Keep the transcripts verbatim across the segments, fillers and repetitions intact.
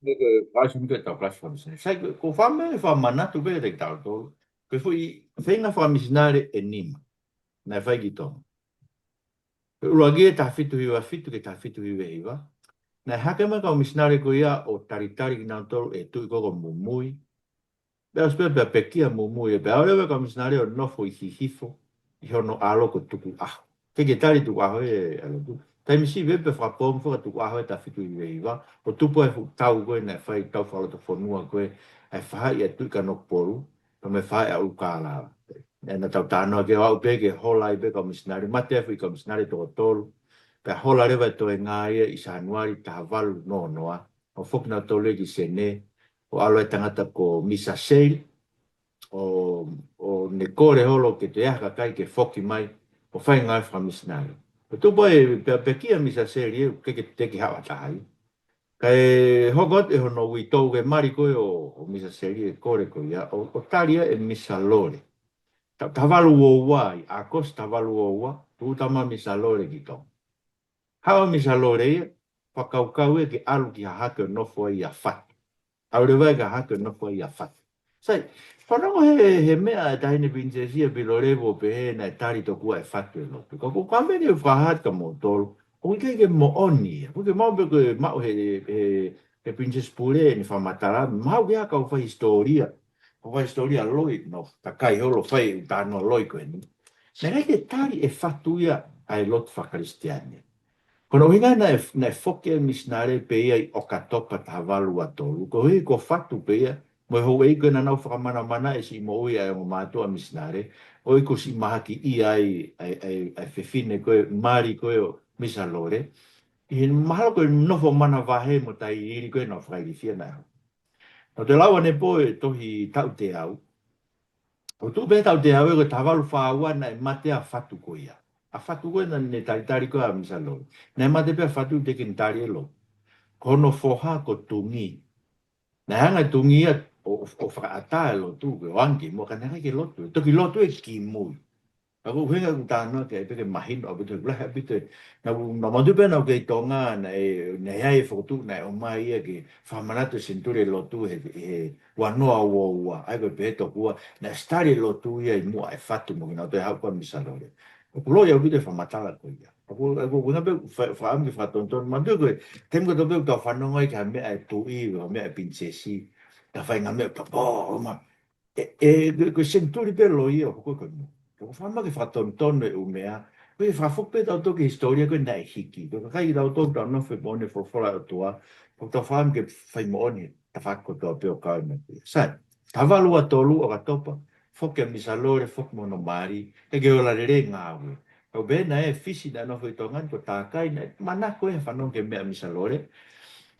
Ko e, ko e ʻasi ni ko e tau kalasi fakamisinale. Sai, ko, ko e fakamanatu pē kiate kitautolu. Ko e foʻi feinga fakamisinale ʻe nima naʻe fai ki Tonga. Ko e ʻuluaki ʻi he taha fitu hiva fitu ki he taha fitu hiva hiva. Naʻe hake mai e kau misinale ko ia ʻo talitali kinautolu ʻe he tuʻi ko ē ko Mumui. Pea ʻosi pē pea pekia Mumui, pea ʻalu leva e kau misinale ʻo nofo ʻi Hihifo, ʻi hono ʻalo ko Tukuʻaho. ʻIkai ke tali Tukuʻaho ʻe he ʻalotu. Taimi siʻi pē pea fakapoongi foki ʻa Tukuʻaho he taha fitu hiva hiva, ʻo tupu ai e fuʻu tau ko ē naʻe fai, tau fakalotofonua ko ē, ʻa e faʻahi ʻa Tuʻi Kanokupolu, pea mo e faʻahi ʻa ʻUlukālala. Naʻa tau talanoa ki ai, ʻo aʻu pē ke hola ai pē e kau misinale, mate ai e foʻi kau misinale ʻe toko tolu. Pea hola leva e toenga ia ʻi Sānuali taha valu noa noa, ʻo foki nautolu ia ki Senē, ʻo ʻalu ai e tangata ko Misa Seli, ʻo, ʻo ne kole holo ke toe ʻi ai ha kakai ke foki mai ʻo fai e ngāue fakamisinale. Pea tupu ai, pea pekia Misa Seli ē, ʻikai ke toe haʻu ha taha ia. Kae hoko atu e hono uitou, ke mali ko ē ʻo, ʻo Misa Seli e kole ko ia, ʻo, ʻo tali ia ʻe Misa Lole. Ta-, taha valu ua ua, ʻi ʻAokosi taha valu ua ua, tuʻu tama Misa Lole ki Tonga. Haʻu ʻa Misa Lole ia, fakakaukau ia ke ʻalu ki Hahake ʻo nofo ai ʻia Fatu. ʻAlu leva ia ki Hahake ʻo nofo ai ʻia Fatu. Sai, fanongo he, he meʻa ʻa e Taʻahine Pilinisesi ia Pilolevu ʻo pehē naʻe tali tokua ʻe Fatu e lotu. Ka ko e meʻa ni ʻoku ou fakahā atu kia moutolu, ʻoku ʻikai ke moʻoni ia. ʻOku ʻikai ke maʻu pē ko e maʻu he, he, he Pilinisesi Pule ʻene fakamatala, mahalo ko e kau fai hisitōlia. Kau fai hisitōlia loi, nofo takai holo ʻo fai e ʻū talanoa loi ko eni. Naʻe ʻikai ke tali ʻe Fatu ia ʻa e lotu fakakalisitiane. Ko hono ʻuhinga naʻe, naʻe foki e misinale pē ia ʻi ʻOkatopa taha valu ua tolu. Koeʻuhi ko Fatu pē ia, mo e houʻeiki ko ē naʻa nau fakamanamanaʻi e siʻi moʻui ʻa e ongo mātuʻa misinale, ʻo ʻikai ko e siʻi mahaki ia ai, ʻa e, ʻa e, ʻa e fefine ko ē, mali ko ē ʻo Misa Lole. ʻI he mahalo ko e nofo manavahē mo tailiili ko ē naʻa nau fakailifia naʻe hoko. Naʻa tau lau ange pē e tohi Taʻu Teau. ʻOku tuʻu pē Taʻu Teau ia ko e taha valu fā ua naʻe mate ʻa Fatu ko ia. ʻA Fatu ko ē naʻa ne talitali ko ē ʻa Misa Lole. Naʻe mate pē ʻa Fatu teʻeki ke ne tali e lotu. Ko hono foha ko Tungi. Naʻe hanga ʻe Tungi ia ʻo, ʻo, ʻo fakaʻatā e lotu, ke ʻoange, mo ka naʻe ʻikai ke lotu. Toki lotu ē kimui. Ka ko e ʻuhinga ʻoku ou talanoa ki ai pē ke mahino ʻaupito, lahi ʻaupito. Naʻa ku, naʻa ku manatu pē naʻa ku kei Tonga, naʻe, naʻe ʻi ai e fokotuʻu naʻe ʻomai ia ke fakamanatu e senituli e lotu he, he ua noa ua ua, ʻa ia ko e pehē tokua, naʻe ʻosi tali e lotu ia ʻi muʻa ʻe Fatu mo kinautolu, toe haʻu ko ē ʻa Misa Lole. ʻOku loi ʻaupito e fakamatala ko ia. ʻOku, ʻoku, ʻoku ʻuhinga pē fa-, fakaʻamu ke fakatonutonu, manatu ko e, taimi kotoa pē ʻoku tau fanongo ai ki ha meʻa ʻa e tuʻi, ha meʻa ʻa e pilinisesi, ka fai ngaahi meʻa, pā, pō, ma, ʻE, ʻe, ko e, ko e senituli pē loi ia ʻo hoko ko ē mo. Ka ʻoku ou fakaʻamu ke fakatonutonu e ʻū meʻa. Ko e fakafoki pē tautolu ki he hisitōlia ko ē naʻe hiki. Ko e kakai kitautolu ʻoku tau nofo he moʻoni e folofola ʻa e ʻOtua. ʻOku tau fakaʻamu ke fai moʻoni e tafaʻaki kotoa pē ʻo kau ai mo ia. Sai, taha valu ua tolu ʻOkatopa, foki ʻa Misa Lole, foki mo hono mali, ʻikai ke ola lelei e ngāue. Ka ʻoku pehē naʻe ʻi ai e Fisi naʻe nofo ʻi Tonga ni ko Takai, naʻe manako ia he fanongo ki he meʻa ʻa Misa Lole.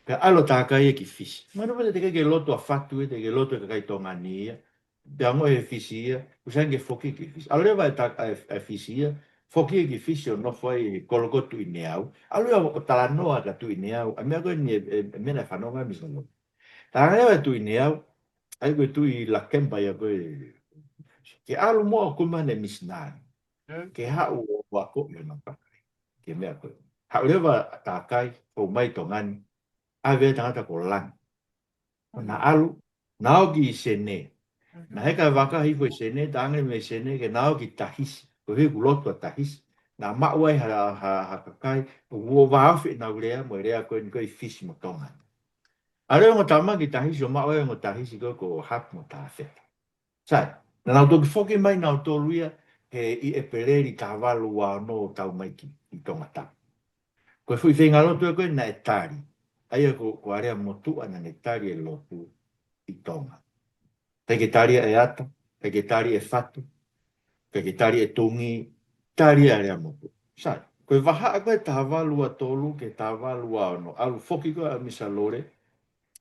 Pea ʻalu ʻa Takai ia ki Fisi. Mahino pē teʻeki ke lotu ʻa Fatu ia, teʻeki ke lotu e kakai Tonga ni ia. Pea ongoʻi ʻe he Fisi ia, ʻoku sai ange ke foki ki Fisi. ʻAlu leva ʻa e Ta-, ʻa e, ʻa e Fisi ia, foki ia ki Fisi ʻo nofo ai he kolo ko Tuʻineau. ʻAlu ia ʻo talanoa kia Tuʻineau, ʻa e meʻa ko eni e, e, e meʻa naʻe fanongo ai Misa Lole. Talaange leva ʻe Tuʻineau, ʻa ia ko e Tuʻi Lakemba ia ko ē, ke ʻalu muʻa ʻo kumi haʻane misinale. Ke haʻu ʻo, ʻo akoʻi hono kakai ki he meʻa ko ē. Haʻu leva ʻa Takai, ʻo mai Tonga ni, ʻave e tangata ko Langi. ʻO na ʻalu, na ō ki Senē. Na heka e vaka hifo ʻi Senē, talaange mei Senē ke na ō ki Tahisi. Koeʻuhi ʻoku lotu ʻa Tahisi. Na maʻu ai ha, ha, ha kakai, ʻo vāofi ʻenau lea, mo e lea ko eni ko ē ʻi Fisi mo Tonga. ʻAlu e ongo tama ki Tahisi, ʻo maʻu ai e ongo Tahisi ko ē ko Hapu mo Tafeta. Sai, naʻa nau toki foki mai nautolu ia, he ʻi ʻEpeleli taha valu ua ono ʻo tau mai ki, ʻi Tongatapu. Ko e foʻi feinga lotu ia ko ē naʻe tali. ʻA ia ko, ko Aleamotuʻa naʻa ne tali e lotu ʻi Tonga. ʻIkai ke tali ia ʻe Ata, ʻikai ke tali ʻe Fatu, ʻikai ke tali ʻe Tungi, tali ia ʻe Aleamotuʻa. Sai, ko e vahaʻa ko ē taha valu ua tolu ki he taha valu ua ono, ʻalu foki ko ē ʻa Misa Lole,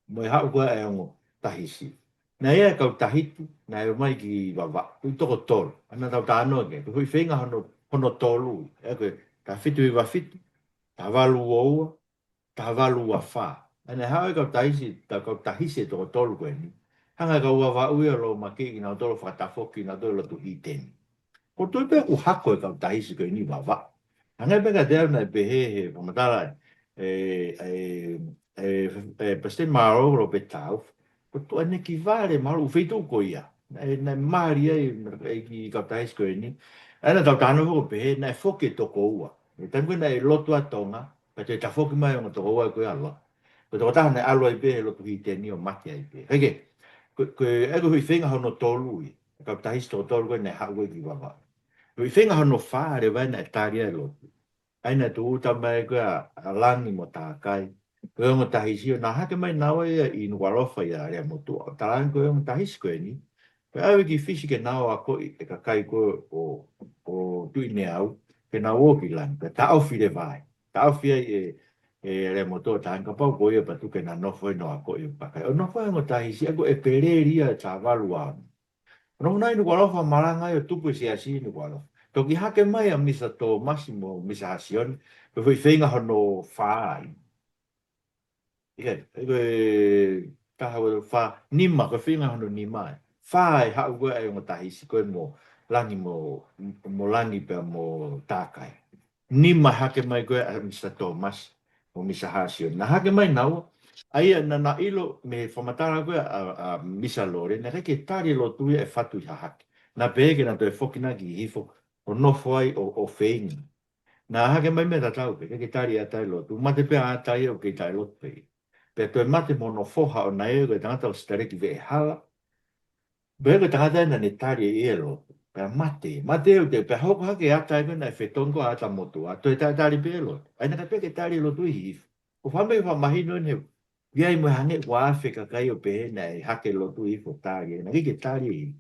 mo e haʻu ko ē ʻa e ongo Tahisi. Naʻe ʻi ai e kau Tahitu, naʻe ō mai ki Vavaʻu, ʻoku toko tolu. ʻA ia naʻa tau talanoa ki ai, ko e foʻi feinga hono, hono tolu. ʻA ia ko e taha fitu hiva fitu, taha valu ua ua, taha valu ua fā. ʻA ia naʻe haʻu e kau Tahisi, ta-, kau Tahisi ʻe toko tolu ko eni. Hanga ʻe he kau Vavaʻu ia ʻo lōmakiʻi kinautolu, fakatafoki kinautolu he lotu hiteni. ʻOku ou tui pē ʻoku hako e kau Tahisi ko eni ʻi Vavaʻu. Hangē pē kiate au naʻe pehē he fakamatala ʻe, ʻe, ē, ē, Palesiteni Mālōlō Lopeti Taufi, ko e tuʻa ʻene ki vale mālōlō ʻū feituʻu ko ia. Naʻe, naʻe mali ai, ē, ki he kautaha hisi ko eni. ʻA ia naʻa tau talanoa foki ʻo pehē, naʻe foki e toko ua. ʻI he taimi ko ē naʻe lotu ai Tonga, pea toe tafoki mai e ongo toko ua ko ia ʻo lotu. Ko e tokotaha naʻe ʻalu ai pē he lotu hiteni ʻo mate ai pē. Kae kehe, ko, ko, ʻa ia ko e foʻi feinga hono tolu ia. Kautaha hisi toko tolu ko ē naʻe haʻu ai ki Vavaʻu. Ko e feinga hono fā leva naʻe tali ai e lotu. ʻA ia naʻe tūʻuta mai ko ē ʻa, ʻa Langi mo Takai. Ko e ongo taha hisi ʻo na hake mai naua ia ʻi Nukuʻalofa ʻia Leamotuʻa. ʻO talaange ko e ongo taha hisi ko eni, ko e ʻave ki Fisi ke na ō ʻo akoʻi e kakai ko ē ʻo, ʻo Tuʻineau, ke na ō ki Langi. Pea taʻofi leva ai. Taʻofi ai ʻe, ʻe Leamotuʻa, talaange kapau ko ia pea tuku ke na nofo ai ʻo akoʻi e kakai. ʻO nofo ai e ongo taha hisi, ʻa ia ko e ʻEpeleli ia taha valu ono. Nofo ai ʻi Nukuʻalofa ʻo malanga ai ʻo tupu e siasi ʻi Nukuʻalofa. Toki hake mai ʻa Misa Tōmasi mo Misa Hasioni, ko e foʻi feinga hono fā ia. ʻIkai, ʻa ia ko e taha, ua, fā, nima, ko e feinga hono nima ia. Fā e haʻu ko ē ʻa e ongo taha hisi ko ē mo Langi mo, mo Langi pea mo Takai. Nima hake mai ko ē ʻa Misa Tōmasi mo Misa Hasioni. Na hake mai naua, ʻa ia naʻa na ʻilo mei he fakamatala ko ē ʻa, ʻa Misa Lole, naʻe ʻikai ke tali e lotu ia ʻe fatu ʻi Hahake. Na pehē ke na toe foki na ki Hihifo, ʻo nofo ai ʻo, ʻo feinga. Na hake mai meʻa tatau pē, ʻikai ke tali ʻe Ata e lotu, mate pē ʻa Ata ia ʻoku kei taʻe lotu pē. Pea toe mate mo hono foha ʻoʻona ia ko e tangata ʻo Sitaleki Veʻehala. Pea ko e tangata ia naʻa ne tali ʻe ia e lotu. Pea mate, mate ʻo te, pea hoko hake ʻa Ata ia ko ē naʻe fetongi ko ē ʻa Ata Motuʻa, toe taʻe tali pē e lotu. ʻA ia naʻe ʻikai pē ke tali e lotu ʻi Hihifo. ʻOku faʻa meʻa fakamahino eni he ʻoku ʻi ai mo e hangē ʻoku ʻi ai e kakai ʻo pehē naʻe hake e lotu ʻi Hihifo ʻo tali, naʻe ʻikai ke tali ʻe ia.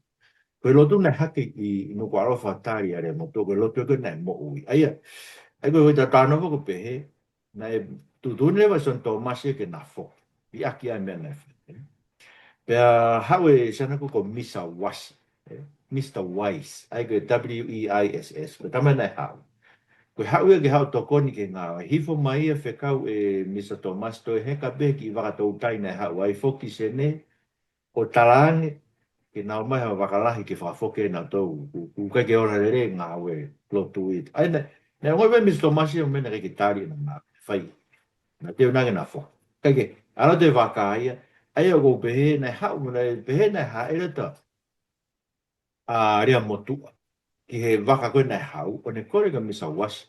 Ko e lotu naʻe hake ʻi, ʻi Nukuʻalofa ʻo tali ʻa Leamotuʻa, ko e lotu ko ē naʻe moʻui. ʻA ia, ʻa ia ko e ʻuhinga ʻoku tau talanoa foki ʻo pehē, naʻe tuʻutuʻuni leva ʻe Sione Tōmasi ke na foki. Liʻaki ʻa e meʻa naʻe fai. Pea haʻu e siana ko ē ko Misa Wise, ē, Misa Wise, ʻa ia ko e W E I S S, ko e tama naʻe haʻu. Ko e haʻu ia ke haʻu ʻo tokoni ki he ngāue. Hifo mai ia ʻo fekau ʻe Misa Tōmasi, toe heka pē ki he vaka toutai naʻe haʻu ai, foki ki Senē, ʻo talaange ke na ō mai ha vaka lahi ke fakafoki ʻe nautolu, ʻoku, ʻoku ʻikai ke ola lelei e ngāue lotu ʻi. ʻA ia naʻe, naʻe ongoʻi pē ʻe Misa Tōmasi ʻa e meʻa naʻe ʻikai ke tali ʻe na, na fai. Na teu na ke na foki. Kae kehe, ʻalu atu e vaka ia, ʻa ia ʻoku ou pehē naʻe haʻu, naʻe pehē naʻe hāʻele atu ʻa Leamotuʻa ki he vaka ko ē naʻe haʻu, ʻo ne kole kia Misa Wise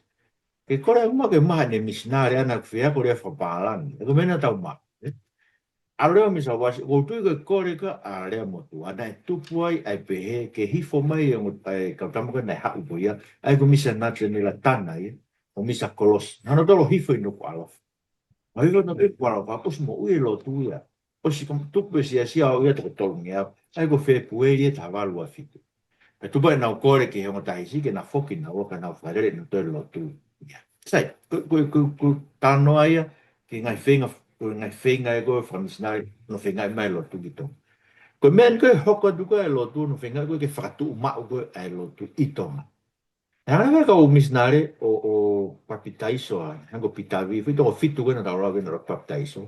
ke kole ʻo maʻu ke maʻu haʻane misinale ʻana ʻoku fie ako lea fakapālangi. Ē, ko e meʻa naʻa tau maʻu, ē? ʻAlu leva ʻa Misa Wise, ʻoku ou tui ko e kole ko ē ʻa Leamotuʻa, naʻe tupu ai ʻa e pehē ke hifo mai e ongo, ʻa e kau tama ko ē naʻe haʻu ko ia, ʻa ia ko Misa Natanela Tana ia, mo Misa Kolosi. Naʻa nau tolo hifo ʻi Nukuʻalofa. Mahino na pē kuala ka ʻosi moʻui e lotu ia. ʻOsi ka tupu e siasi ʻo aʻu ia toko tolungeau. ʻA ia ko Fēpueli ia taha valu ua fitu. Pea tupu ai ʻenau kole ki he ongo taha hisi ke na foki naua ka nau fakalele ʻenau toe lotu ia. Sai, ko, ko, ko, ko e talanoa ia ki he ngaahi feinga, ko e ngaahi feinga ia ko ē fakamisinale, hono feingaʻi mai e lotu ki Tonga. Ko e meʻa eni ko ē hoko atu ko ē e lotu, hono feingaʻi ko ē ke fakatuʻumaʻu ko ē ʻa e lotu ʻi Tonga. Naʻe hanga leva e kau misinale ʻo, ʻo papitaiso ai, hangē ko Pita Vī, foʻi toko fitu ko ē naʻa tau lau ki ai ʻenau papitaiso.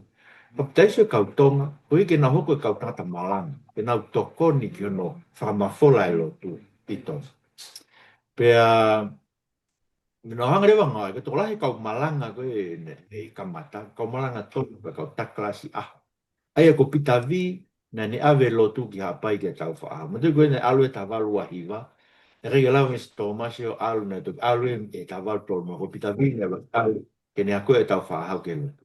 Papitaiso e kau Tonga, koeʻuhi ke nau hoko ko e kau tangata malanga, ke nau tokoni ki hono fakamafola e lotu ʻi Tonga. Pea, naʻa nau hanga leva ʻo ngāue, ko e tokolahi e kau malanga ko ē naʻe, naʻe kamata, kau malanga Tonga, ko e kau takalasi ʻaho. ʻA ia ko Pita Vī, naʻa ne ʻave e lotu ki Haʻapai ki he Taufaʻāhau. Mahalo ko ē naʻe ʻalu he taha valu ua hiva, naʻe ʻikai ke lava ʻe Misa Tōmasi ʻo ʻalu, naʻe toki ʻalu ʻe, ʻe taha valu tolu nima, ko Pita Vī naʻe ʻalu ke ne akoʻi e Taufaʻāhau ki he lotu.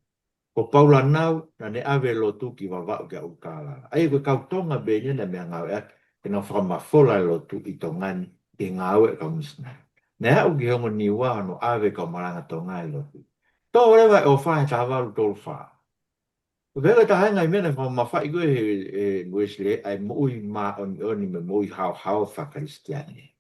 Ko Paula Nau, naʻa ne ʻave e lotu ki Vavaʻu ki ʻUlukālala. ʻA ia ko e kau Tonga pē eni naʻe meʻangāueʻaki ke nau fakamafola e lotu ʻi Tonga ni, ʻi he ngāue ʻa e kau misinale. Naʻe aʻu ki he ongo Niua hono ʻave e kau malanga Tonga e lotu. Tō leva e ʻofa he taha valu tolu fā. Ko e taha e ngaahi meʻa naʻe fakamamafaʻi ko ē ʻe, ʻe Uēsilī, ʻa e moʻui māʻoniʻoni mo e moʻui haohaoa faka-Kalisitiane.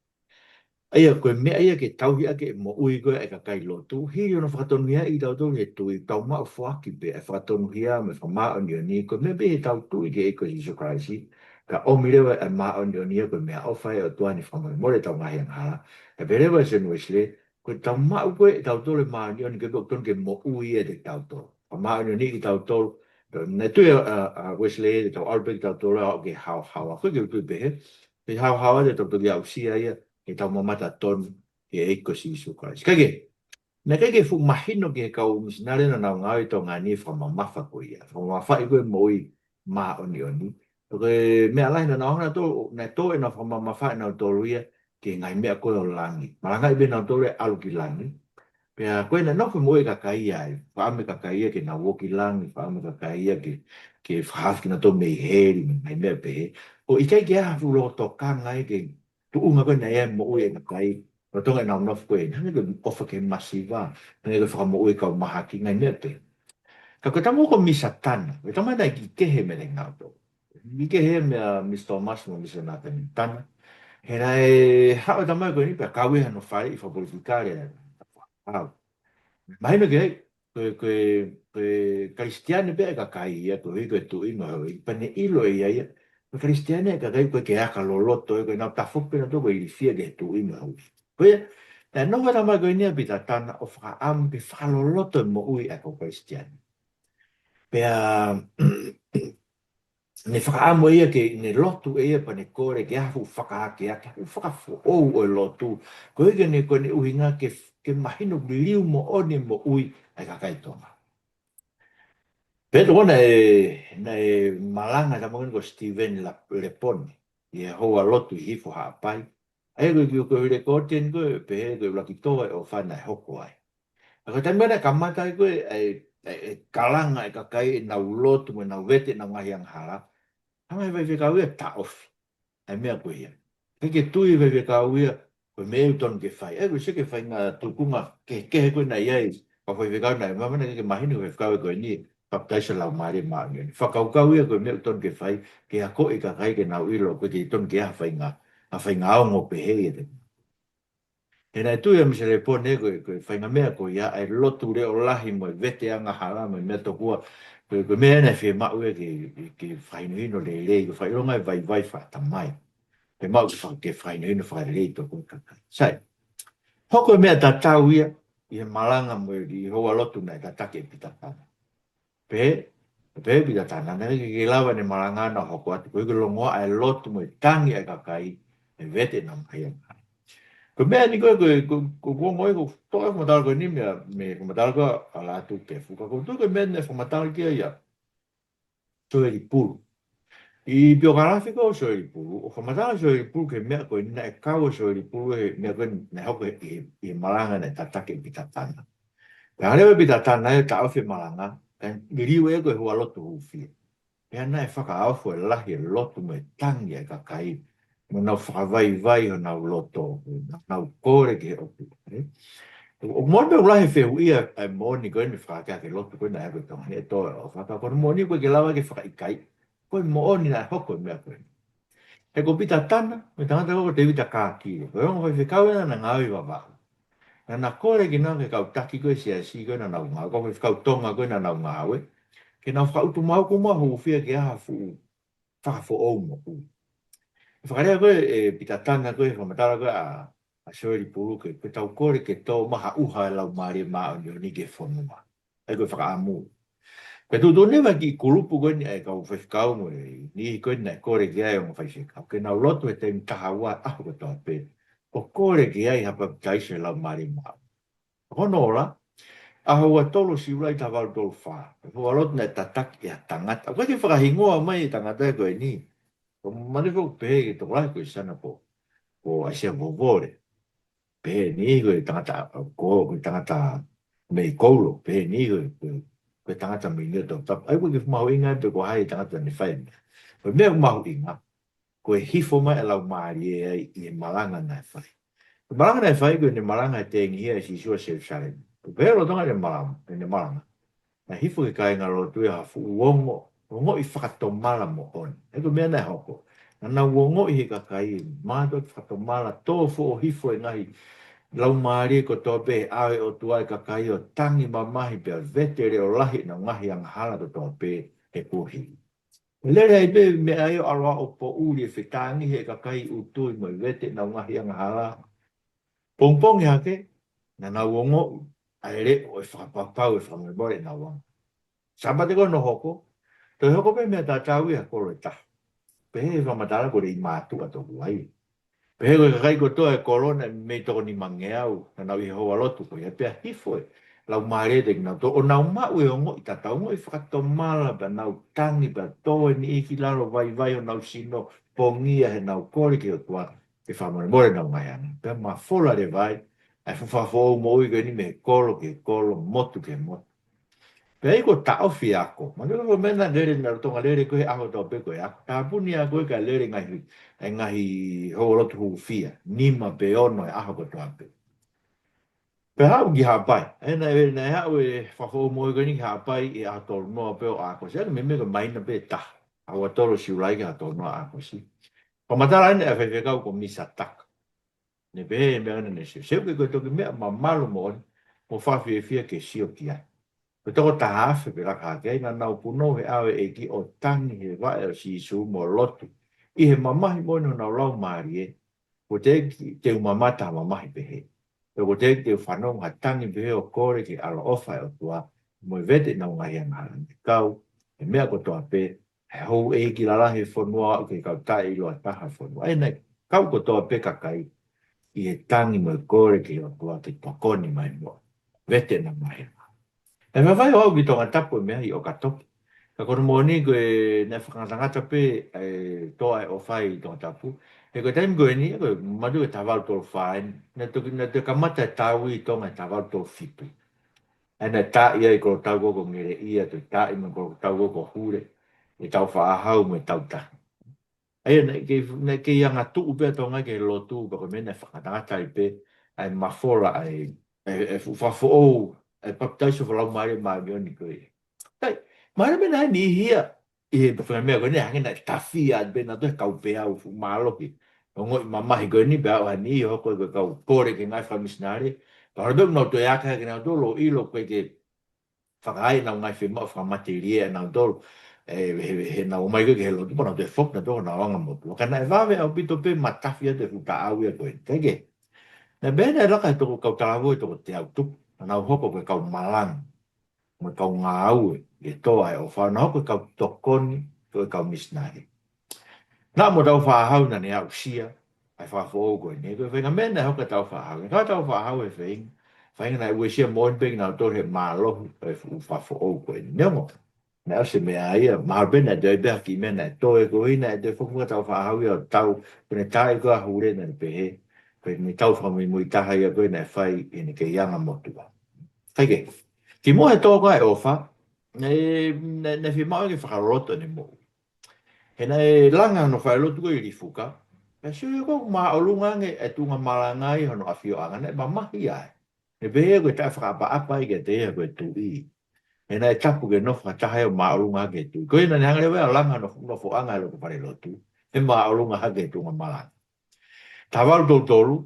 ʻA ia ko e meʻa ia ke tauhi ʻaki e moʻui ko ē ʻa e kakai lotu, hili hono fakatonuhiaʻi kitautolu ʻe he tui, tau maʻu foaki pē ʻa e fakatonuhia mo e fakamāʻoniʻoni, ko e meʻa pē ʻi heʻetau tui ki he ʻEiki ko Sīsū Kalaisi, ka ʻomi leva ʻa e māʻoniʻoni ia ko e meʻaʻofa ʻa e ʻOtua ni fakamolemole ʻetau ngaahi angahala. Pea pehē leva ʻe Sione Uēsilī, ko ʻetau maʻu ko ē ʻe tautolu e māʻoniʻoni ko ē pea ʻoku totonu ke moʻui ia ʻiate kitautolu. Fakamāʻoniʻoniʻi kitautolu. Naʻe tui ʻa, ʻa, ʻa Uēsilī te tau ʻalu pē kitautolu ʻo aʻu ki he haohaoa. Ko e ke u tui pehē, ko e haohaoa te tau toki aʻusia ia, ke tau mamata tonu ki he ʻEiki ko Sīsū Kalaisi. Kae kehe, Naʻe ʻikai ke fuʻu mahino ki he kau misinale naʻa nau ngāue ʻi Tonga ni e fakamamafa ko ia. Fakamamafaʻi ko ē moʻui māʻoniʻoni. Ko e meʻa lahi naʻa nau hanga ʻo tō, naʻe tō ʻenau fakamamafa ʻanautolu ia ki he ngaahi meʻa ko ē ʻo langi. Malangaʻi pē ʻenautolu e ʻalu ki langi. Pea ko ē naʻe nofo e moʻui e kakai ia ai. Fakaʻamu e kakai ia ke nau ō ki langi, fakaʻamu e kakai ia ke, ke fakahaofi kinautolu mei heli, mei he ngaahi meʻa pehē. ʻO ʻikai ke ʻi ai ha fuʻu lotokanga ia ki he tuʻunga ko ē naʻe ʻi ai e moʻui e kakai, lolotonga ʻenau nofo ko ē, hangē ko e ʻofa ki he masiva, hangē ko e fakamoʻui e kau mahaki, ngaahi meʻa pehē. Ka ko e tama ko Misa Tana, ko e tama naʻe kiʻi kehe mei he ngaahi ʻaho. Kiʻi kehe mei a Misa Thomas mo Misa Nathan Tana. He naʻe haʻu e tama ko eni pea kau ia ʻi hono faleʻi fakapolitikale. Hau. Mahino ki ai, ko e, ko e, ko e Kalisitiane pē e kakai ia, koeʻuhi ko e tuʻi mo e houʻeiki, pea ne ʻilo ʻe ia ia, ko e Kalisitiane e kakai ko ē ke aka loloto, ko ʻenau tafoki pē ʻenautolu ko e ilifia ki he tuʻi mo e houʻeiki. Ko ia, naʻe nofo e tama ko eni ʻa Pita Tana ʻo fakaʻamu ke fakaloloto e moʻui ʻa e kau Kalisitiane. Pea, ne fakaʻamu ʻe ia ke, ne lotu ʻe ia pea ne kole ke ʻi ai ha fuʻu fakaakeake, ha fuʻu fakafoʻou ʻo e lotu. Ko ia ke ne, ko ʻene ʻuhinga ke, ke mahino liliu moʻoni e moʻui ʻa e kakai Tonga. Pea tokua naʻe, naʻe malanga e tama ko eni ko Stephen La-, Lepone, ʻi he houa lotu ʻi Hifo Haʻapai. ʻA ia ko e kiʻi ko e lekooti eni ko ē, pehē ko e ʻuluaki toa e ʻofa naʻe hoko ai. Ka ko e taimi naʻe kamata ai ko ē, ʻa e, ʻa e, ʻa e kalanga e kakai ʻenau lotu mo ʻenau vete ʻenau ngaahi angahala. Hanga ʻe he faifekau ia ʻo taʻofi ʻa e meʻa ko ia. ʻIkai ke tui e faifekau ia, ko e meʻa ʻoku totonu ke fai. ʻE, ko e sio ki he faʻahinga tūkunga kehekehe ko ē naʻe ʻi ai, kau faifekau naʻe, mahalo naʻe ʻikai ke mahino ki he faifekau ko eni, papitaiso Laumālie Māʻoniʻoni. Fakakaukau ia ko e meʻa ʻoku totonu ke fai, ke akoʻi e kakai ke nau ʻilo, ʻoku ʻikai ke totonu ke ʻi ai ha faʻahinga, ha faʻahinga ongo pehē ia te. He naʻe tui ʻa Misa Lepone ko e, ko e faʻahinga meʻa ko ia ʻa e lotu leʻo lahi mo e vete angahala mo e meʻa tokua. Ko e, ko e meʻa naʻe fiemaʻu ia ke, ke fakahinohino lelei, ke fakaʻilonga e vaivai fakatamai. Fiemaʻu ke faka-, ke fakahinohino fakalelei tokua e kakai. Sai. Hoko e meʻa tatau ia, ʻi he malanga mo e, ʻi he houa lotu naʻe tataki ʻe Pita Tana. Pehē, pehē ʻe Pita Tana, naʻe ʻikai ke lava ʻene malanga naʻe hoko atu, koeʻuhi ko e longoaʻa e lotu mo e tangi ʻa e kakai, ʻi he vete ʻenau ngaahi angahala. Ko e meʻa eni ko ē, ko e, ko e, ko e, ko e ongo ia, ko e toʻo e fakamatala ko eni mei, mei he fakamatala ko ē ʻa Lātūkefu. Ka ko e tuʻu ko e meʻa naʻe fakamatala ki ai ʻa Soeli Pulu. ʻI he piokalafi ko ē ʻo Soeli Pulu, ʻoku fakamatala ʻa Soeli Pulu ki he meʻa ko ē naʻe kau ʻa Soeli Pulu he meʻa ko ē naʻe hoko ʻi he, ʻi he malanga naʻe tataki ʻe Pita Tana. Pea hanga leva ʻe Pita Tana ia ʻo taʻofi e malanga, kae liliu ia ko e houa lotu hūfia. Pea naʻe fakaofo e lahi e lotu mo e tangi ʻa e kakai, mo ʻenau fakavaivai honau loto, mo ʻenau kole ki he ʻOtua, ē? ʻOku moʻoni pē ʻoku lahi e fehuʻi ʻa e moʻoni ko eni fakaakeake lotu ko ē naʻe hoko ʻi Tonga ni ʻe tō e ʻofa, ka ko hono moʻoni ʻoku ʻikai ke lava ke fakaʻikaiʻi, ko e moʻoni naʻe hoko e meʻa ko eni. He ko Pita Tana, mo e tangata ko ē ko Tēvita Kākile, ko e ongo faifekau ia naʻa na ngāue ʻi Vavaʻu. Naʻa na kole kinaua ki he kau taki ko ē siasi ko ē naʻa nau ngāue, kau faifekau Tonga ko ē naʻa nau ngāue, ke nau fakautu mau ko ē mo hūfia ke ʻi ai ha fuʻu fakafoʻou moʻui. ʻE fakalea ko ē ʻe Pita Tana ko ē he fakamatala ko ē ʻa, ʻa Soeli Pulu ke, ke tau kole ke tō mai ha ʻuha ʻa e Laumālie Māʻoniʻoni ki he fonua. ʻA ia ko e fakaʻamu. Pea tuʻutuʻuni mai e kiʻi kulupu ko eni ʻa e kau faifekau mo e niʻihi ko ē naʻe kole ki ai e ongo faifekau ke nau lotu he taimi taha ua ʻaho kotoa pē, ʻo kole ki ai ha papitaiso he Laumālie Māʻoniʻoni. Ko hono ola, ʻaho ua tolu Siulai taha valu tolu fā, ko e houa lotu naʻe tataki ʻe ha tangata. ʻOku ʻikai ke fakahingoa mai e tangata ko eni. Ko e manifo pehē ki he tokolahi ko e sana ko, ko ʻAisea Vovole. Pehē ni ko e tangata, ko, ko e tangata mei Koulo, pehē ni ko, ko, ko e tangata mei Niuatoputapu. ʻA ia ʻoku ʻikai ke mahuʻinga pe ko hai e tangata naʻe fai e meʻa. Ko e meʻa ʻoku mahuʻinga, ko e hifo mai e Laumālie ai ʻi he malanga naʻe fai. Ko e malanga naʻe fai ko ʻene malanga he tengihia ʻe Sīsū ʻa Selusalema. Ko e pehē lolotonga ʻene malanga, ʻene malanga, naʻe hifo ki he kāingalotu ia ha fuʻu ongo, ongoʻi fakatomala moʻoni. ʻA ia ko e meʻa naʻe hoko. Naʻa nau ongoʻi he kakai, mātuʻaki fakatomala, tō foʻohifo e ngaahi laumālie kotoa pē he ʻao ʻo e ʻOtua e kakai ʻo tangi mamahi pea vete leʻo lahi ʻenau ngaahi angahala kotoa pē he kuohili. Lele ai pē meʻa ia ʻo ʻalu ʻo poʻuli e fetāngihi e kakai ʻutu mo e vete ʻenau ngaahi angahala. Pongipongi hake, naʻa nau ongoʻi ʻa e leʻo ʻo e fakapapau ʻe fakamolemole ʻenau anga. Sāpate ko ē naʻe hoko, toe hoko pē meʻa tatau ia he kolo ʻe taha. Pehē he fakamatala ko e lei mātuʻa tokua ia. Pehē ko e kakai kotoa e kolo naʻe mei toko nimangeau, naʻa nau ʻi he houalotu ko ia, pea hifo e Laumālie ʻiate kinautolu, ʻo nau maʻu e ongoʻi tatau, ongoʻi fakatomala, pea nau tangi, pea tō e niʻihi ki lalo, vaivai honau sino, pongia heʻenau kole ki he ʻOtua ke fakamolemole ʻenau ngaahi angahala. Pea mafola leva ai ʻa e fuʻu fakafoʻou moʻui ko eni mei he kolo ki he kolo, motu ki he motu. Pea ʻi he taʻofi ako, ma ke ko mena lele na Tonga lele ko e ʻaho tau pē ko e ako. Tāpuni ako e ka lele ngaahi, e ngaahi houalotu hūfia, nima pe ono e ʻaho kotoa pē. Pea haʻu ki Haʻapai. ʻE naʻe, naʻe haʻu e fakafoʻou moʻui ko eni ki Haʻapai ʻi he ʻaho tolu noa pē ʻo ʻAokosi. ʻA ia ko e meimei ko e māhina pē ʻe taha. ʻAho ua tolu Siulai ki he ʻaho tolu noa ʻAokosi. Fakamatala eni ʻa e faifekau ko Misa Taka. Ne pehē e meʻa naʻa ne sio. Seuke, ko e toki meʻa mamalu moʻoni mo fakafiefia ke sio ki ai. Ko e toko taha afe pē laka hake ai, naʻa nau punou he ʻao e ʻEiki ʻo tangi he vaʻe ʻo Sīsū mo lotu ʻi he mamahi moʻoni honau laumālie, kuo teʻeki te u mamata ha mamahi pehē. Pea kuo teʻeki te u fanongo ha tangi pehē ʻo kole ki he ʻaloʻofa ʻa e ʻOtua mo e vete ʻenau ngaahi angahala. Ne kau e meʻa kotoa pē, he houʻeiki lalahi e fonua ʻo aʻu ki he kau taʻeʻiloa taha fonua. ʻA ia naʻe kau kotoa pē kakai ʻi he tangi mo e kole ki he ʻOtua ke tokoni mai mo vete ʻenau ngaahi angahala. Naʻe faifai ʻo aʻu ki Tongatapu e meʻa ʻi ʻOkatopa. Ka ko hono moʻoni ko e naʻe fakangatangata pē e toa e ʻofa ʻi Tongatapu. He ko e taimi ko eni, ko e mātuʻa e taha valu tolu fā eni. Naʻe toki, naʻe toki kamata e tau ʻi Tonga he taha valu tolu fitu. ʻA ia naʻe taaʻi ai e kolotau ko ē ko Ngeleʻia, toe taaʻi mai e kolotau ko ē ko Hule, e Taufaʻāhau mo e Tautahi. ʻA ia naʻe kei, naʻe kei angatuʻu pē ʻa Tonga ki he lotu, pea ko e meʻa naʻe fakangatangata ai pē ʻa e mafola ʻa e, e, e fuʻu fakafoʻou, e papitaiso fakalaumālie māʻoniʻoni ko ē. Kai, mahalo pē naʻe niʻihi ia ʻi he faʻahinga meʻa ko eni, hangē naʻe tafi atu pē nautolu he kau peau fuʻu mālohi, ongoʻi mamahi ko eni, pea aʻu ha niʻihi ʻo hoko ko e kau kole ki he ngaahi fakamisinale. Pea mahalo pē naʻa nau toe aka hake nautolu ʻo ʻilo ko e ke fakaai ʻenau ngaahi fiemaʻu fakamatelie ʻanautolu, e, he, he, heʻenau ō mai ko ē ki he lotu, pea nau toe foki nautolu ki honau anga motuʻa. Ka naʻe vave ʻaupito pē matafi atu e fuʻu taʻau ia ko ē. Kae kehe, naʻe pehē naʻe laka he toko kau talavou ʻe toko teau tupu, naʻa nau hoko ko e kau malanga mo e kau ngāue ʻi he toa e ʻofa, nau hoko ko e kau tokoni, ko e kau misinale. Naʻa mo Taufaʻāhau naʻa ne aʻusia ʻa e fakafoʻou ko eni. Ko e faʻahinga meʻa naʻe hoko kia Taufaʻāhau. Naʻe kau Taufaʻāhau he faʻahinga, faʻahinga naʻe uesia moʻoni pē kinautolu he mālohi e fuʻu fakafoʻou ko eni. Neongo naʻe ʻosi e meʻa ia, mahalo pē naʻe toe pē ha kiʻi meʻa naʻe toe ko ē naʻe toe foki kia Taufaʻāhau ia ʻo tau, ko ʻene taaʻi ko ē ʻa Hule naʻa ne pehē ko ʻene tau fakamuimui taha ia ko ē naʻe fai ʻi heʻene kei anga motuʻa. Kae kehe, kimuʻa he toa ko ē e ʻofa, naʻe, naʻe, naʻe fiemaʻu ke fakaloloto ʻene moʻui. He naʻe langa hono falelotu ko ē ʻi Lifuka, pea sio ia ko ē ʻoku māʻolunga ange e tuʻunga malanga ʻi hono ʻafioʻanga, naʻe mamahi ai. Ne pehē ko e taʻefakaʻapaʻapa ia kiate ia ko e tuʻi. He naʻe tapu ke nofo ha taha ia ʻo māʻolunga ange e tuʻi. Ko ia naʻa ne hanga leva ia ʻo langa hono nofoʻanga he loto falelotu, he māʻolunga hake e tuʻunga malanga. Taha valu tolu tolu,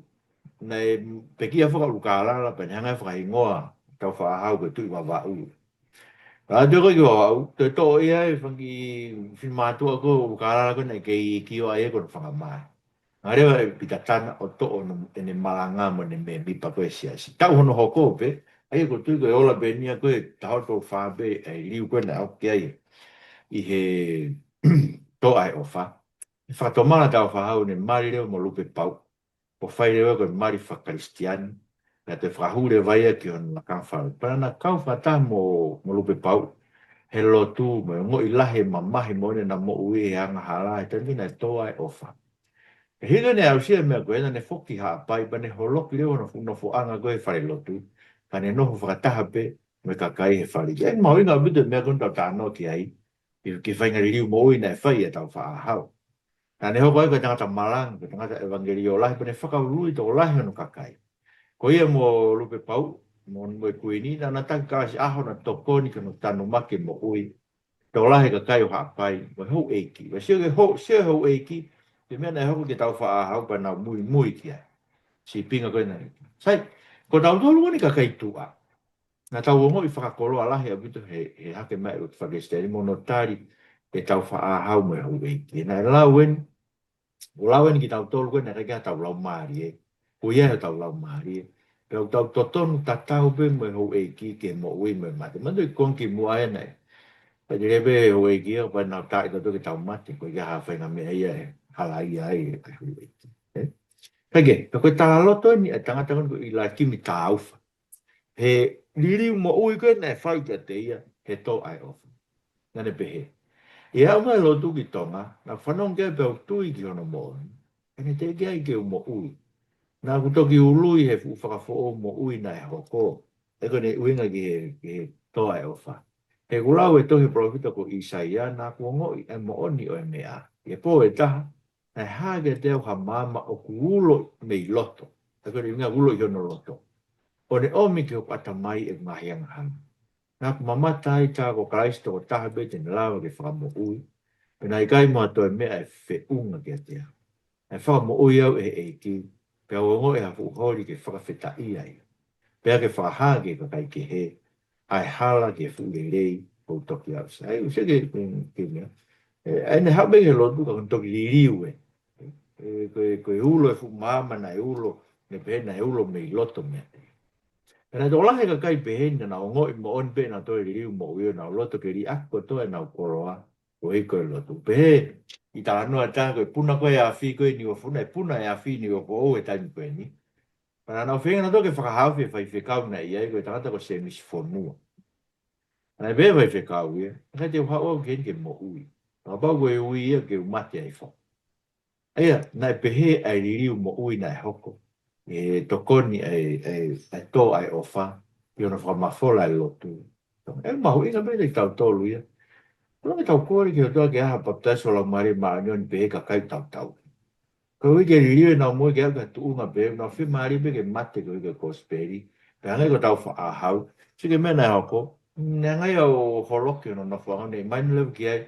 naʻe pekia foki ʻa ʻUlukālala, pea ne hanga ʻo fakahingoa ʻa Taufaʻāhau ko e Tuʻi Vavaʻu. Ka ʻalu atu ko ē ki Vavaʻu, toe toʻo ia ʻe he fanga kiʻi finemātuʻa ko ē ʻo ʻUlukālala ko ē naʻe kei kioa ia ko hono fanga mā. Hanga leva ʻe Pita Tana ʻo toʻo hono, ʻene malanga mo ʻene mēmipa ko ē e siasi. Taʻu hono hoko pē, ʻa ia ʻoku ou tui ko e ola pē eni ia ko ē taha tolu fā pē, ʻa e liliu ko ē naʻe aʻu ki ai ʻi he toa e ʻofa. Fakatomala Taufaʻāhau ʻene mali leva mo Lupepauʻu, ʻo fai leva ko e mali fakakalisitiane, pea toe fakahū leva ia ki hono lakanga fakalotu. Pea naʻa na kau fakataha mo, mo Lupepauʻu he lotu, mo e ongoʻi lahi e mamahi moʻoni ʻena moʻui he angahala, he taimi naʻe toa e ʻofa. He hili ʻene aʻusia e meʻa ko ē, naʻa ne foki ki Haʻapai, pea ne holoki leva hono fuʻu nofoʻanga ko ē he falelotu, pea ne nofo fakataha pē mo e kakai he fale. ʻE mahuʻinga ʻaupito e meʻa ko eni ʻoku tau talanoa ki ai, ki, ki he faʻahinga liliu moʻui naʻe fai ʻe Taufaʻāhau. Naʻa ne hoko ai ko e tangata malanga, ko e tangata ʻevangeliō lahi, pea ne fakaului tokolahi hono kakai. Ko ia mo Lupepauʻu, mo, mo e kuini, naʻa na taki kalasi ʻaho ʻo na tokoni ki hono tanumaki e moʻui tokolahi e kakai ʻo Haʻapai, mo e houʻeiki. Pea sio ki he hou-, sio ki he houʻeiki, ko e meʻa naʻe hoko kia Taufaʻāhau pea nau muimui ki ai. Sīpinga ko ē naʻe. Sai, ko tautolu ko eni kakai tuʻa, naʻa tau ongoʻi fakakoloa lahi ʻaupito he, he hake mai e lotu fakakalisitiane mo hono tali ʻe Taufaʻāhau mo e houʻeiki. Naʻe lau eni, ʻoku lau eni kia tautolu ko ē naʻe ʻikai ke ʻi ai hotau laumālie, ko ia hotau laumālie. Pea ʻoku tau totonu tatau pē mo e houʻeiki ki he moʻui mo e mate. Manatuʻi ko ē kimuʻa ʻe naʻe, pea te lele pē houʻeiki ia, pea nau taaʻi tautolu ke tau mate, ko ia ha faʻahinga meʻa ia ʻe halaia ai e houʻeiki. Ē? Kae kehe, ka ko e talaloto eni ʻa e tangata ko eni ko ʻIlaiakimi Tāufa. He liliu moʻui ko ē naʻe fai kiate ia he tō ʻa e ʻofa. Naʻa ne pehē, ʻi heʻeku ʻalu mai lotu ki Tonga, naʻa ku fanongo ki ai pea u tui ki hono moʻoni. Pea ne teʻeki ai ke u moʻui. Naʻa ku toki ului he fuʻu fakafoʻou moʻui naʻe hoko. He ko ʻene ʻuhinga ki he, ki he tō ʻa e ʻofa. He ʻoku lau ʻe he tohi palōfita ko ʻĪsaia, naʻa ku ongoʻi ʻa e moʻoni ʻo e meʻa. ʻI he pō ʻe taha, naʻe hā kiate au ha maama ʻoku ulo mei loto. He ko ʻene ʻuhinga ulo ʻi hono loto. ʻO ne ʻomi ki hoku ʻatamai ʻeku ngaahi angahala. Naʻa ku mamata ai tā ko Kalaisi tokotaha pē te ne lava ke fakamoʻui. Pea naʻe ʻikai mo ha toe meʻa ʻe feʻunga kiate au. Naʻe fakamoʻui au ʻe he ʻEiki, pea u ongoʻi ha fuʻu holi ke fakafetaʻi ai. Pea ke fakahā ki he kakai kehe, ʻa e hala ki he fuʻu lelei kuo u toki aʻusia. ʻAi, ʻosi ke, ke, ke meʻa. ʻE, ʻa ʻene haʻu mai he lotu ka ko ʻene toki liliu ē. ʻE, ko e, ko e ulo e fuʻu maama naʻe ulo, ne pehē naʻe ulo mei loto meiate ia. Pea naʻe tokolahi e kakai pehē ni naʻa nau ongoʻi moʻoni pē naʻa nau toe liliu moʻui ʻo nau loto ke liʻaki kotoa ʻenau koloa, koeʻuhi ko e lotu. Pehē ʻi he talanoa ʻe taha ko e puna ko ē ʻa e afi ko ē ʻi Niuafoʻou, naʻe puna e afi ʻi Niuafoʻou he taimi ko eni. Pea naʻa nau feinga nautolu ke fakahaofi e faifekau naʻe ʻi ai, ko e tangata ko Sēmisi Fonua. Naʻe pehē ʻe he faifekau ia, ʻikai te u haʻu au ki heni ke moʻui. Kapau ko e ui ia ke u mate ai foki. ʻA ia, naʻe pehē ʻa e liliu moʻui naʻe hoko. ʻE tokoni ʻa e, ʻa e, ʻa e tō ʻa e ʻofa, ʻi hono fakamafola e lotu. ʻE mahuʻinga pē kiate kitautolu ia. Ko e ʻuhinga ʻetau kole ki he ʻOtua ke ʻi ai ha papitaiso ʻo e Laumālie Māʻoniʻoni pehē ki he kakai ʻoku tau tauhi. Koeʻuhi ke liliu ʻenau moʻui ke aʻu ki ha tuʻunga pehē, nau fiemālie pē ke mate koeʻuhi ko e kosipeli. Pea hangē ko ʻetau faʻahau. Sio ki he meʻa naʻe hoko. Naʻe hanga ia ʻo holoki hono nofoʻanga, naʻe ʻomai leva ki ai.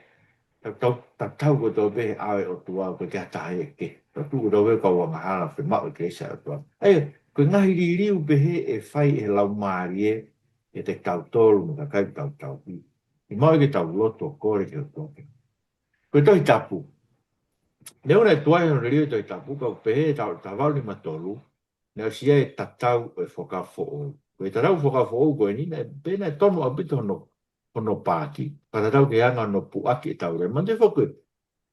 Tau, tau, tau, tau kotoa pē he ʻao ʻo e ʻOtua, ʻoku ʻikai ha taha ia ke. Tau tuʻu kotoa pē kau angahala, fiemaʻu e kelesi ʻa e ʻOtua. ʻA ia, ko e ngaahi liliu pehē ʻe fai ʻe he Laumālie, ʻiate kitautolu mo e kakai ʻoku tau tauhi. ʻE maʻu ia ke tau lotu ʻo kole ki he ʻOtua. Ko e Tohi Tapu. Neongo naʻe tuai hono liliu e Tohi Tapu, ka ʻoku pehē he taha valu nima tolu, naʻe ʻosi ʻi ai e tatau ʻo e Fuakava Foʻou. Ko e tatau Fuakava Foʻou ko eni, naʻe, pehē naʻe tonu ʻaupito hono, hono paaki, pea tatau ki he anga hono puʻaki ʻetau lea. Manatuʻi foki,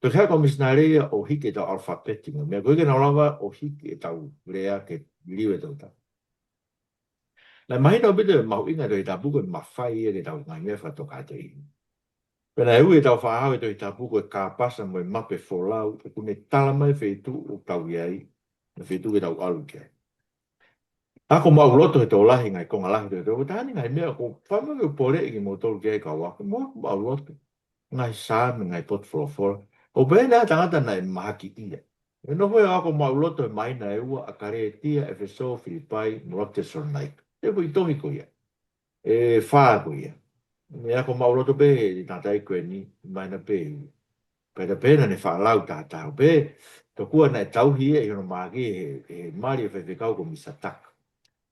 toki hanga ʻe he kau misinale ia ʻo hiki ʻetau ʻalafapeti mo e meʻa, koeʻuhi ke nau lava ʻo hiki ʻetau lea ke liliu e Tohi Tapu. Naʻe mahino ʻaupito e mahuʻinga e Tohi Tapu ko e mafai ia ki heʻetau ngaahi meʻa fakatokāteline. Pea naʻe ui ʻetau faʻahau e Tohi Tapu ko e kāpasa mo e mape folau, ʻoku ne tala mai e feituʻu ʻoku tau ʻi ai, mo e feituʻu ke tau ʻalu ki ai. Ako maʻuloto he tokolahi e ngaahi konga lahi ʻo e Tohi Tapu, taha eni e ngaahi meʻa ʻoku ou fakaʻamu ke u poleʻi kimoutolu ki ai kau ako, mo ako maʻuloto. Ngaahi Saame, ngaahi potu folofola. ʻOku pehē naʻe ʻi ai e tangata naʻe mahakiʻia. ʻI heʻene nofo ʻo ako maʻuloto he māhina ʻe ua, ʻa Kalētia, ʻEfesō, Filipai, mo e ʻuluaki Tesalonaika. ʻA e foʻi tohi ko ia. ʻE fā ko ia. Naʻe ako maʻuloto pē he tangata ko eni, māhina pē ʻe ua. Pea naʻe pehē naʻa ne faʻa lau tahataha pē, tokua naʻe tauhi ia ʻi hono mahaki he, he mali ʻo e faifekau ko Misa Taka.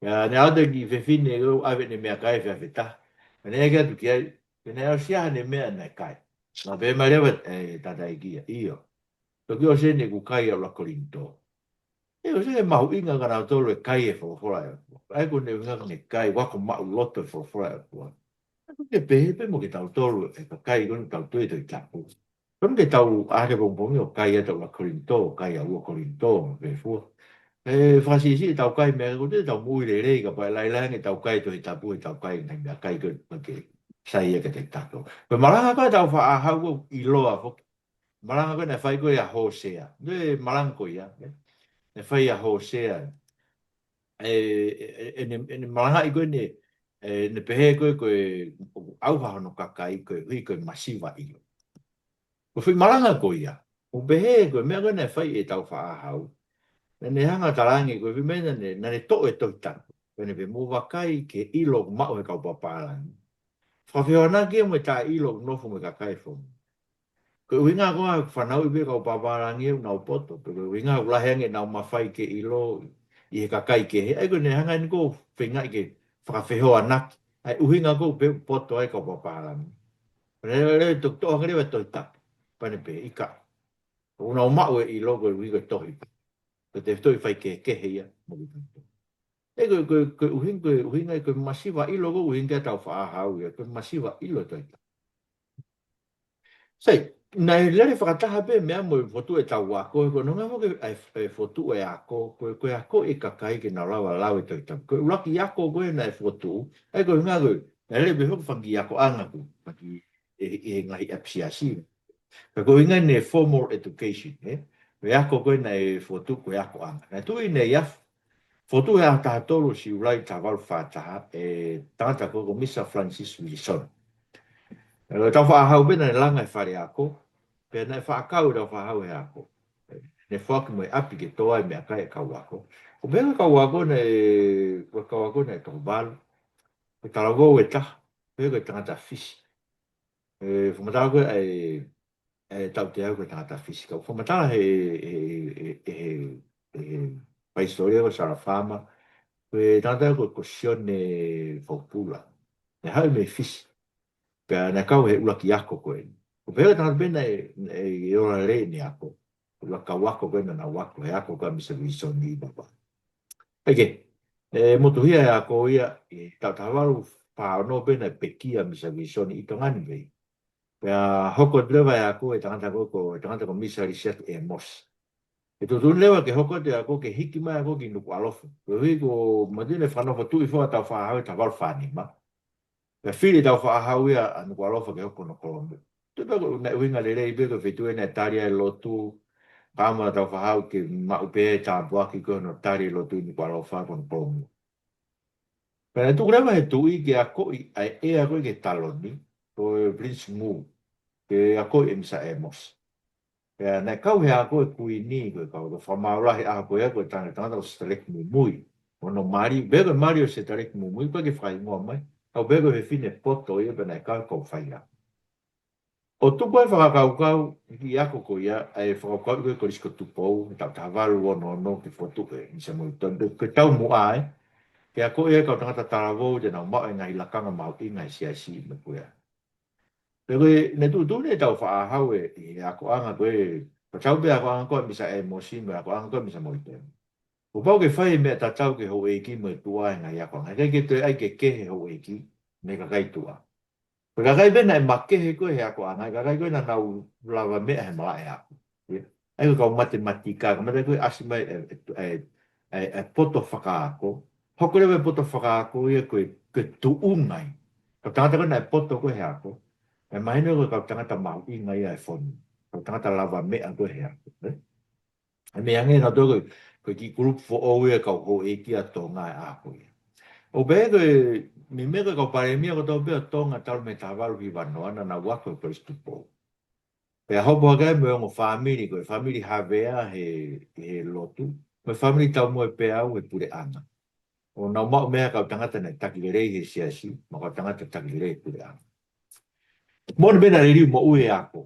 Pea naʻe ʻalu atu e kiʻi fefine ʻo ʻave ʻene meʻakai he efiafi ʻe taha. Pea naʻe ʻeke atu ki ai, pe naʻe ʻosi ʻi ai haʻane meʻa naʻe kai. Naʻe pehē mai leva e tangataʻeiki ia, ʻio. Toki ʻosi eni ʻeku kai ʻa e ʻuluaki Kolinitō. ʻE, ʻoku ʻosi ʻi ai e mahuʻinga kia nautolu e kai e folofola ʻa e ʻOtua. ʻA ia ko ʻene ʻuhinga ko ʻene kai, ako maʻuloto e folofola ʻa e ʻOtua. ʻA ia ko e pehē pē mo kitautolu e kakai ko eni ʻoku tau tui e Tohi Tapu. Ko eni ke tau ʻā hake pongipongi ʻo kai ʻa e ʻuluaki Kolinitō, kai ʻa e ua Kolinitō, mo e fua. ʻE fakasiʻisiʻi ʻetau kai meʻa, ʻoku ʻikai te tau moʻui lelei kapau ʻe lailai ange ʻetau kai e Tohi Tapu, ʻetau kai e ngaahi meʻakai ko ē ke sai ia kiate kitautolu. Ko e malanga ko ē ʻetau faʻahau ʻoku ʻiloa foki. Malanga ko ē naʻe fai ko ē ʻa Hōsea. Ko e malanga ko ia, ē? Naʻe fai ʻa Hōsea. ʻE, ʻe, ʻe, ʻene, ʻene malangaʻi ko eni, ʻe, ʻene pehē ko ē, ko e, ʻoku ʻauha hono kakai koeʻuhi ko e masiva ʻilo. Ko e foʻi malanga ko ia. ʻOku pehē ko e meʻa ko ē naʻe fai ʻe ʻetau faʻahau. Naʻa ne hanga ʻo talaange ko e foʻi meʻa naʻa ne, naʻa ne toʻo e Tohi Tapu. Pea ne pehē mou vakai ki he ʻilo ʻoku maʻu ʻe he kau pāpālangi. Fakafehoanaki ia mo e taʻeʻilo ʻoku nofo mo e kakai fonua. Ko e ʻuhinga ko ē ʻoku fanauʻi pē kau pāpālangi ʻoku nau poto, pe ko e ʻuhinga ʻoku lahi ange ʻenau mafai ke ʻilo ʻi he kakai kehe. ʻA ia ko ʻene hanga eni ko ē ʻo feingaʻi ke fakafehoanaki. ʻA e ʻuhinga ko ē ʻoku poto ai kau pāpālangi. Pea ne lele toʻo hake leva e Tohi Tapu. Pea ne pehē ʻikai. ʻOku nau maʻu e ʻilo koeʻuhi ko e tohi. Ko e tefitoʻi faikehekehe ia mo kitautolu. ʻE ko e, ko e, ko e ʻuhinga, ko e ʻuhinga, ko e masiva ʻilo ko e ʻuhinga ke tau faʻahau ia, ko e masiva ʻilo e Tohi Tapu. Sai, Naʻe lele fakataha pē meʻa mo e fokotuʻu ʻetau ako, ko e ʻuhinga foki ʻa e, ʻa e fokotuʻu e ako, ko e, ko e ako e kakai ke nau lava lau e Tohi Tapu. Ko e ʻuluaki ako ko ē naʻe fokotuʻu, ʻa ia ko e ʻuhinga ko ē, naʻe lele pē foki fanga kiʻi akoʻanga ko ē, fanga kiʻi ʻi he, ʻi he ngaahi ʻapisiasi. Ka ko e ʻuhinga ʻene formal education, ē? Ko e ako ko ē naʻe fokotuʻu ko e akoʻanga. Naʻe tuʻu ʻi Neiafu, fokotuʻu he ʻaho taha tolu ʻo Siulai taha valu fā taha, ʻe he tangata ko, ko Misa Francis Wilson. ʻE, tau faʻa hau pē naʻe langa e fale ako, pea naʻe faʻa kau ʻetau faʻa hau he ako. ʻE, naʻe foaki mo e ʻapi ke tō ai e meʻakai e kau ako. Ko e meʻa e kau ako naʻe, ko e kau ako naʻe toko valu. Ko e talavou ʻe taha, pea ko e tangata Fisi. ʻE, fakamatala ko ē ʻa e, ʻa e tautea ko e tangata Fisi. Ka ʻoku fakamatala he, he, he, he, he faihisitōlia ko Sarafama, ko e tangata ko, ko Sione Fopula. Naʻe haʻu mei Fisi. Pea naʻe kau he ʻuluaki ako ko ē. Ko e pehē ʻe he tangata pē naʻe, naʻe ola lelei ʻene ako. ʻUluaki kau ako ko ē naʻa nau ako, he ako ko ē ʻa Misa Wilson ʻi Vavaʻu. ʻEke, ʻe motuhia e ako ia ʻi he taʻu taha valu fā ono pea naʻe pekia ʻa Misa Wilson ʻi Tonga ni pē. Pea hoko atu leva e ako ʻe he tangata ko, ko e tangata ko Misa Lisiate ʻEmosi. ʻE tuʻutuʻuni leva ke hoko atu e ako ke hiki mai e ako ki Nukuʻalofa. Koeʻuhi ko Matine Fakanofo tuʻi fua tau faʻa hau he taha valu fā nima. Pea fili tau faʻa hau ia ʻa Nukuʻalofa ke hoko hono kolomu. Tuʻu pē ko e ʻuhinga lelei pē ko e feituʻu ē naʻe tali ai e lotu, kae ʻumaʻā tau faʻa hau ke maʻu pē e tāpuaki ko hono tali e lotu ʻi Nukuʻalofa ko hono kolomu. Pea naʻe tuku leva he tuʻi ke akoʻi ʻa e ʻea ko ē ki he taloni, ko e Prince Ngū, ke akoʻi ʻe Misa ʻEmosi. Pea naʻe kau he ako e kuini, ko e kau ko e fakamaau lahi ʻaho ko ia ko e tangata, tangata ko Sitaleki Mumui. Hono mali, pea ko e mali ʻo Sitaleki Mumui, pea ke fakahingoa mai. Kau pē ko e fefine poto ia pea naʻe kau he kau faiako. ʻO tuku ai e fakakaukau, ki he ako ko ia, ʻa e fakakaukau ko ē ʻa e Kolisi ko Tupou, he taʻu taha valu ono ono ke fokotuʻu ʻe Misa Moulitoni, ko e taumuʻa ē, ke akoʻi e kau tangata talavou, te nau maʻu e ngaahi lakanga mahuʻinga ʻi he siasi mo e kuea. Pea ko e, naʻe tuʻutuʻuni ʻetau faʻa hau ē, ʻi he akoʻanga ko ē, ko e tau pē akoʻanga ko ē ʻa Misa ʻEmosi, mo e akoʻanga ko ē ʻa Misa Moulitoni. Kuo pau ke fai e meʻa tatau ki he houʻeiki mo e tuʻa he ngaahi akoʻanga. ʻIkai ke toe ʻai ke kehe e houʻeiki mei he kakai tuʻa. Ko e kakai pē naʻe makehe ko ē he akoʻanga, e kakai ko ē naʻa nau lavameʻa he malaʻe ako. ʻA ia ko e kau matematika, kamata ko ē ʻasi mai e, e, e, e, e poto fakaako. Hoko leva e poto fakaako ia ko e, ko e tuʻunga ia. Kau tangata ko ē naʻe poto ko ē he ako. ʻE mahino ko e kau tangata mahuʻinga ia he fonu. Kau tangata lavameʻa ko ē he ako. ʻE? ʻE meʻa ange nautolu ko e, ko e kiʻi kulupu foʻou ia e kau houʻeiki ʻa Tonga ʻi he ʻaho ko ia. ʻO pehē ko e, meimei ko e kau palēmia kotoa pē ʻo Tonga talu mei he taha valu hiva noa naʻa nau ako he Kolisi Tupou. Pea hopo hake ai mo e ongo fāmili, ko e fāmili Havea he, he lotu, mo e fāmili Taumuepeau he puleʻanga. ʻO nau maʻu mei ai e kau tangata naʻe taki lelei he siasi, mo e kau tangata taki lelei he puleʻanga. Moʻoni pē naʻe liliu moʻui e ako.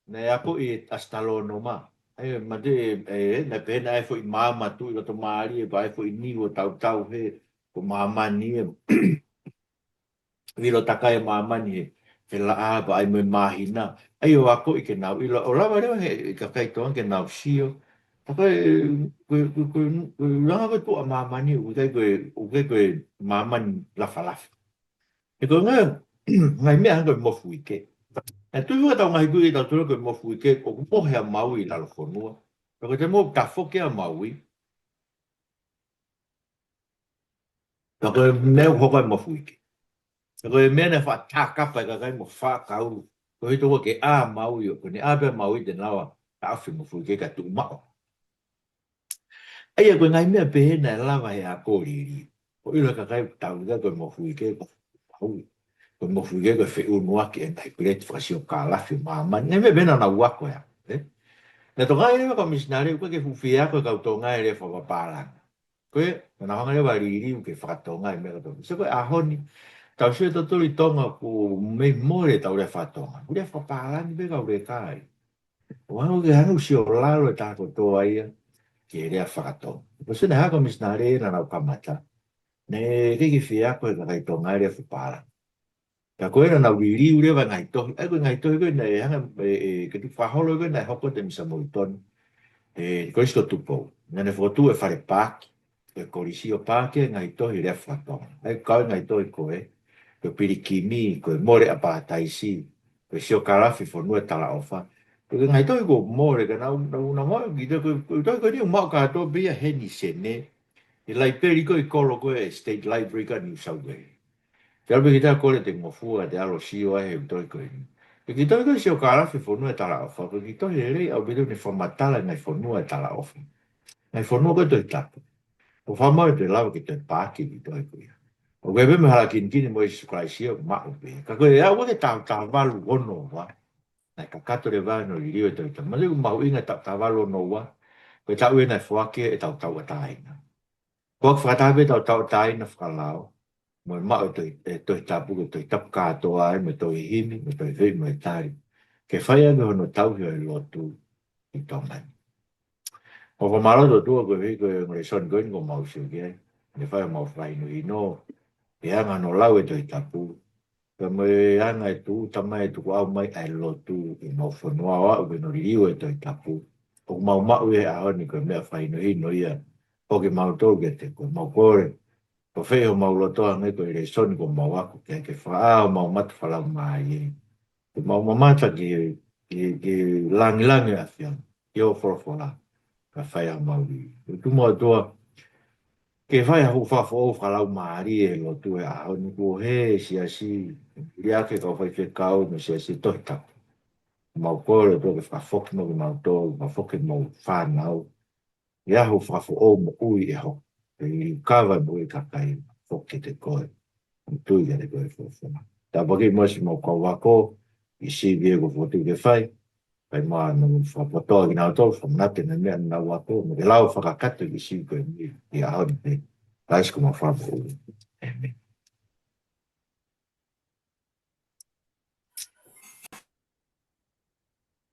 Naʻe akoʻi e ʻasitalōnoma. ʻA ia, mate, ē, naʻe pehē naʻe ʻi ai e foʻi maama tuʻu ʻi loto mālie, pea ʻi ai e foʻi niu ʻo tautau he, ko māmani ē. Vilo takai e māmani he, he laʻā, pea ʻai mo e māhina. ʻA ia ʻo akoʻi ke nau ʻilo, ʻo lava leva he, he kakai Tonga ke nau sio. Ka ko e, ko e, ko e, ko e, ko e langa ko ē tuʻa māmani, ʻoku ʻikai ko e, ʻoku ʻikai ko e māmani lafalafa. He ko e ngaahi, ngaahi meʻa hangē ko e mofuike. ʻE tui fua ʻetau ngaahi kui ʻi tautolu ko e mofuike, ʻoku mohe ʻa Maui ʻi lalo fonua. Pea ko e taimi ʻoku tafoki ʻa Maui, pea ko e meʻa ʻoku hoko ai e mofuike. Pea ko e meʻa naʻe faʻa tākapa e kakai mo fakakaulu. Ko e hito ua ke ʻā Maui ʻo, ko ʻene ʻā pē ʻa Maui te ne lava ʻo taʻofi e mofuike kae tuʻu maʻu. ʻA ia ko e ngaahi meʻa pehē naʻe lava he ako ʻo liliu. ʻO ʻilo e kakai ʻoku tau ʻikai ko e mofuike ko Maui. Ko e mofuike ko e feʻunuaki e ngaahi peleti fakasiokālafi ʻo māmani. Ngaahi meʻa pehē naʻa nau ako ia, ē? Naʻe tokangaʻi leva e kau misinale, ʻoku ʻikai ke fuʻu fie ako e kau Tonga he lea fakapālangi. Ko ia, naʻa nau hanga leva ʻo liliu ke fakatonga e meʻa kotoa. Sai ko e ʻaho ni, tau sio tautolu ʻi Tonga ʻoku mei mole ʻetau lea fakatonga. Ko e lea fakapālangi pē kau leka ai. ʻO hangē ʻoku ke hanga ʻo sio lalo e taha kotoa ia ki he lea fakatonga. Ko e sio naʻe hā e kau misinale naʻa nau kamata, naʻe ʻikai ke fie ako e kakai Tonga e lea fakapālangi. Ka ko ē naʻa nau liliu leva e ngaahi tohi, ʻa ia ko e ngaahi tohi ko ē naʻe hanga, ē, ē, ke tuku fakaholo ko ē naʻe hoko atu ʻe Misa Moulitoni he Kolisi ko Tupou. Naʻa ne fokotuʻu e fale paaki, e Kolisi ʻo paaki e ngaahi tohi lea fakatonga. ʻA ia ko e ngaahi tohi ko ē, ko e Pilikimi, ko e Mole ʻa Pātaisi, Ko e siokālafi fonua e talaʻofa. Ko e ngaahi tohi ko mole ka nau, nau, nau maʻu ki te ko, ko e tohi ko eni ʻoku maʻu kātoa pē ia heni Senē. ʻI he laipeli ko ē ʻi kolo ko ē State Library ko ē New South Wales. Te alu pē kita kole te ngofua te alo sio ai he tohi ko eni. Ko e kiʻi tohi ko ē siokālafi fonua e talaʻofa. Ko e kiʻi tohi lelei ʻaupito ʻoku ne fakamatala ngaahi fonua e talaʻofa. Ngaahi fonua ko ē Tohi Tapu. ʻOku fakamau ʻe toe lava ke toe paaki ki tohi ko ia. ʻOku ʻi ai pē mo e hala kinikini mo Sīsū Kalaisi ia ʻoku maʻu pē. Ka ko e ʻalu ko ē ki he taha, taha valu ono ua. Naʻe kakato leva hono liliu e Tohi Tapu. Mahalo ʻoku mahuʻinga taʻu taha valu ono ua. Ko e taʻu ē naʻe foaki ai ʻetau tauʻatāina. Foaki fakataha pē ʻetau tauʻatāina fakalao. Mo e maʻu e Tohi, e Tohi Tapu ko e Tohi Tapu kātoa ai, mo e tohi himi, mo e tohi fehuʻi, mo e tali. Ke fai ange hono tauhi ʻo e lotu ʻi Tonga ni. ʻOku fakamālō atu ʻOtua koeʻuhi ko e ongo lēsoni ko eni kuo mau sio ki ai. Ne fai homau fakahinohino. ʻI he anga hono lau e Tohi Tapu. Pea mo e anga e tūʻuta mai, tukuʻau mai ʻa e lotu ʻi homau fonua ʻo aʻu ki hono liliu e Tohi Tapu. ʻOku mau maʻu ʻi he ʻaho ni ko e meʻa fakahinohino ia. ʻOku mau tō kiate koe, mau kole. Ko fē homau loto ange ko e lēsoni kuo mau ako ke ke fakaʻā homau mata fakalaumālie. Ke mau mamata ki, ki, ki langilangi ʻa e ʻAfiona. Ki hoʻo folofola. Ka fai ʻa mau i. Ko e tumu ʻOtua. Ke fai ha fuʻu fakafoʻou fakalaumālie he lotu he ʻaho ni kuo hē siasi. Liʻaki e kau faifekau mo e siasi Tohi Tapu. Mau kole ʻOtua ke fakafoki mo ke mau tō, fakafoki mau fānau. ʻI he ʻaho fakafoʻou moʻui ʻe hoko. Ke liliu kava moʻui e kakai, foki kiate koe. Mo tui kiate koe folofola. Tāpuakiʻi mo e siʻi mau kau ako, ʻi he sivi ʻoku fokotuʻu ke fai. Kae ʻumaʻā mo e fakapotoʻi kinautolu, fakamanatu e meʻa naʻa nau ako, mo ke lau fakakakato ʻi he sivi ko eni, ʻi he ʻaho ni pē. Kalaisi ko homau Fakamoʻui.